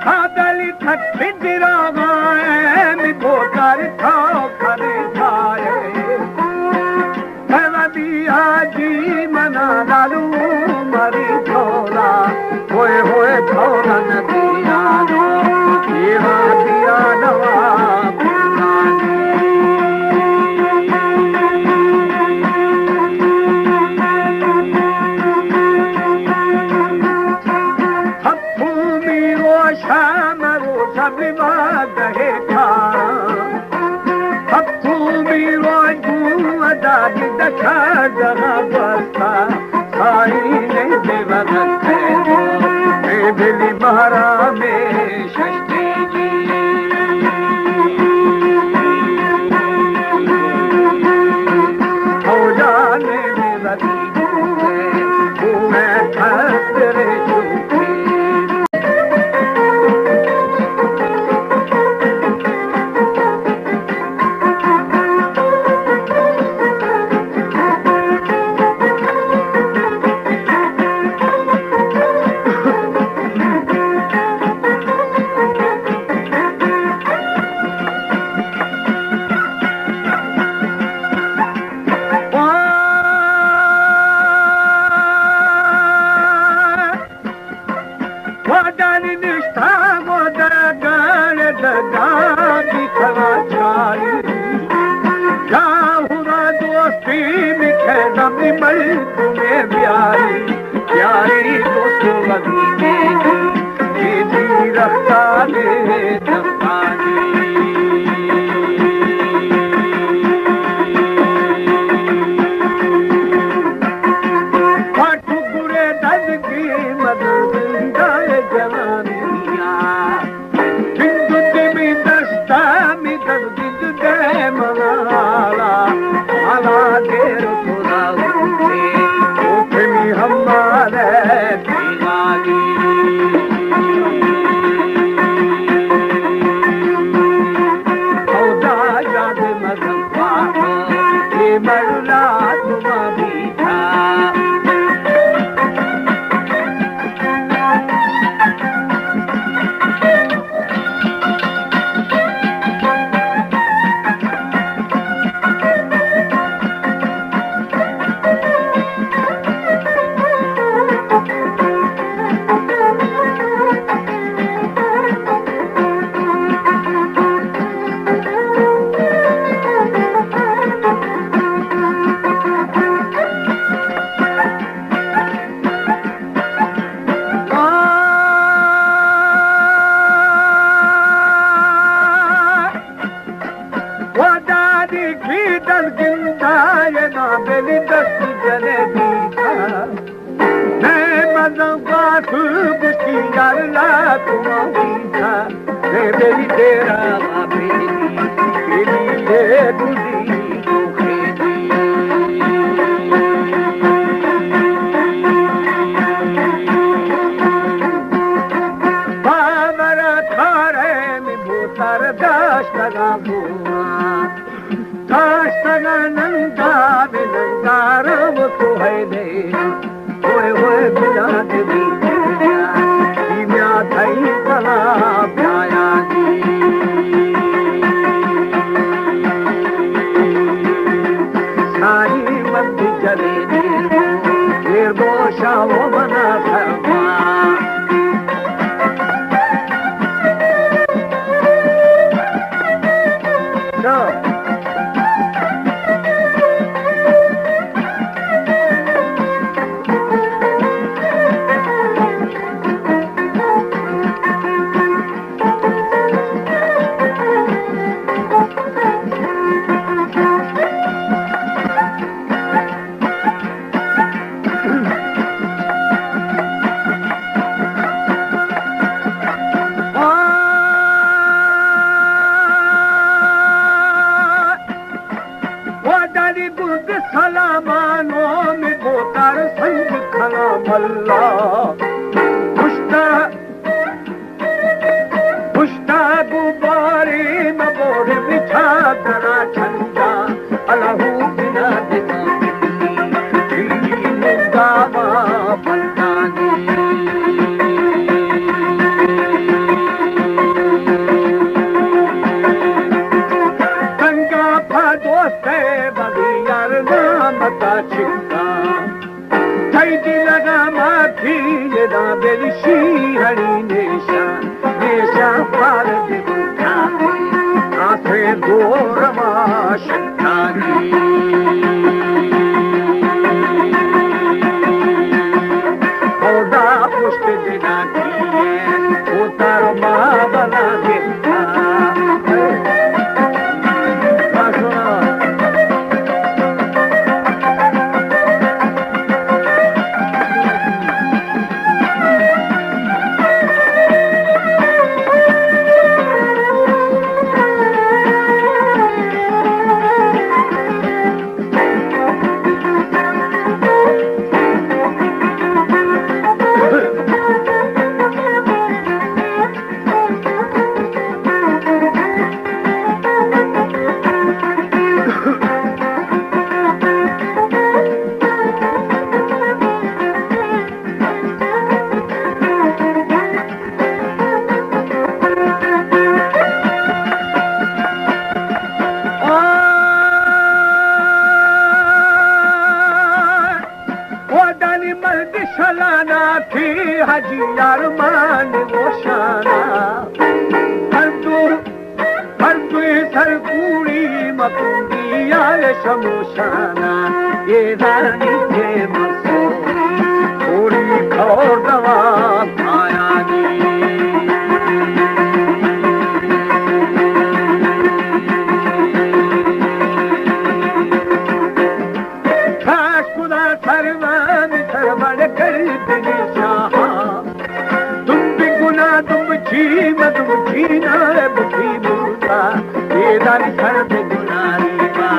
آدلی تھک دراغائے، می بوتر تھاو کھنے کھائے۔ پیوندی آجی منا لالو مری تھولا، ہوئے ہوئے تھولا ندیانا، ایوا دیانا پورانی۔ حکومی روشا مرو سبری وعدہ کھا۔ حکومی روش بو ادا دی دکھا دغا بستا۔ سائی نے دے وقت ہے۔ اے بلی مارا میں ششتی جی۔ او جانے میں لگی۔ وادانی نشتہ گو درگان دگانی سلاچاری۔ لاہورا دوستی مکھے نمی مل تمہیں بیاری۔ پیاری دوست وزینے، یہ دی رفتانے دستانی۔ پاٹو گرے دزگی مدد زندائے جوانیا۔ بندو دمی دستا می دزگی دے مالا، مالا دیر خدا ہوتے، او پھمی ہمارے دیوانی۔ خدا یاد مدد پاک، اے مرلا تما بیتا۔ ودانی کی دل گندائے نا بلی دست جنے دیتا۔ میں مزن بات گشتی یار لا تمام دیتا۔ میں بلی تیرا ما بلی، بلی لے بلی۔ بامرا تھارے می بوتر داشتگاں بوما، داشتگاں ننگا می ننگارا و تو ہے دے۔ ہوئے ہوئے بنا دے بی دنیا، دنیا تھئی کلا بیایا جی۔ ساری مت جلے دیر بو، دیر بو شاو منا سرما۔ سلامانو می بوتار سنگ کلام اللہ۔ پشتا، پشتا گباری مبور بچا درا چندا۔ الہو بنا بنا چنگی، چنگی مداما پلانی۔ تنگا پا دوستے بغی یار نام تا چکا۔ تئی دل غم ءَ پیلداں بلشی ہڑی نیشاں، نیشاں پار ببوتاں، آسے گورما شتانی۔ اودا پشت دلانی کوتر ما بنا گپتا۔ ودانی مرد شلانا تھی حاجی ارمان گوشانا۔ ہر دو، ہر دوی سر کوڑی مکوڑی یار شموشانا۔ یہ دانی کے مسو کوڑی کھور دوا کھایانی۔ کاش خدا سروان سرور گردنی شاہا۔ تم بھی گنا تم چی مدم چینا بکی بوتا۔ یہ داری سر پہ گناہی با،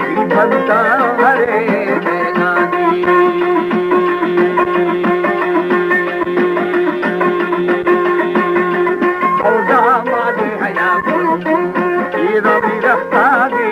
یہ بنتا ہرے میدانی۔ او داماد حیا کو، یہ داری رفتاری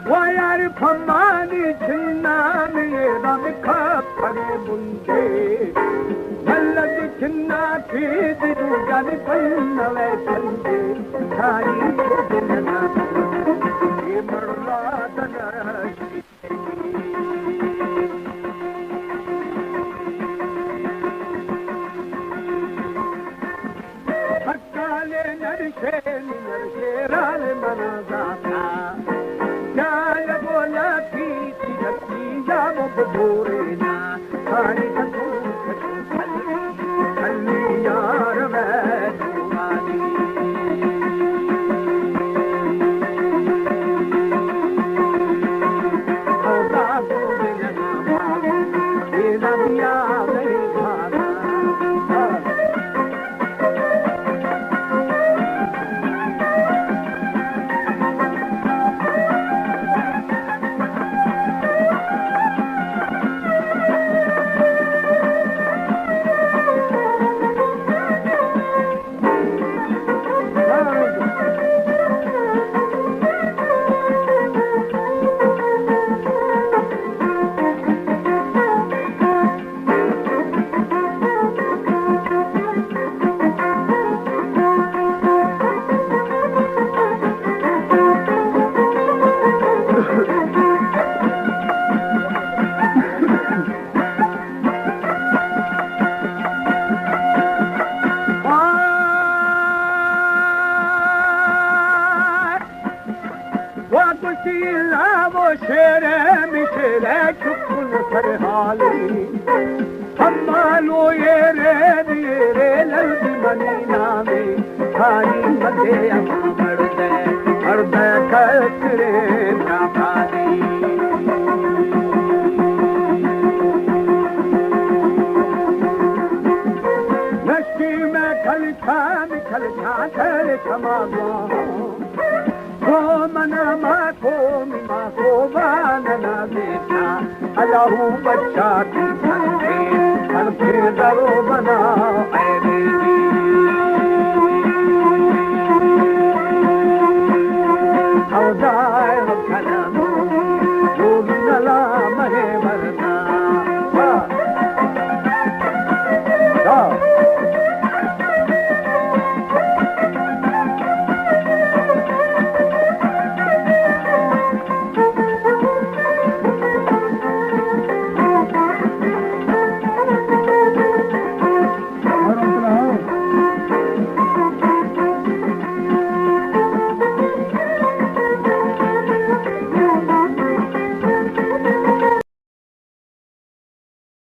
ویار پمانی چنانی رم کپڑے بندے، ملد چنا کی دیدو جانی پنوے چندے، ساری کو دلنا، یہ مرلا دنشتی۔ ہکالے نرشے نرشے رال منا زاتا۔ جال بولا پیتی جتی جام ببورینا۔ ساری کتو کتو کلی، کلی یار میں دیوانی۔ سر حالی، ہمالو یہ رے دے رے لل دی منی نامے، کھانی مدے اما مردے، مردے کسرے برابادی۔ نشتی میں کھل چھان کھل چھان کر کھما گو۔ کو منا ما کو می ما کو وانا نا دیتا۔ اللہ بچا کی سنگے، سنگے درو بنا۔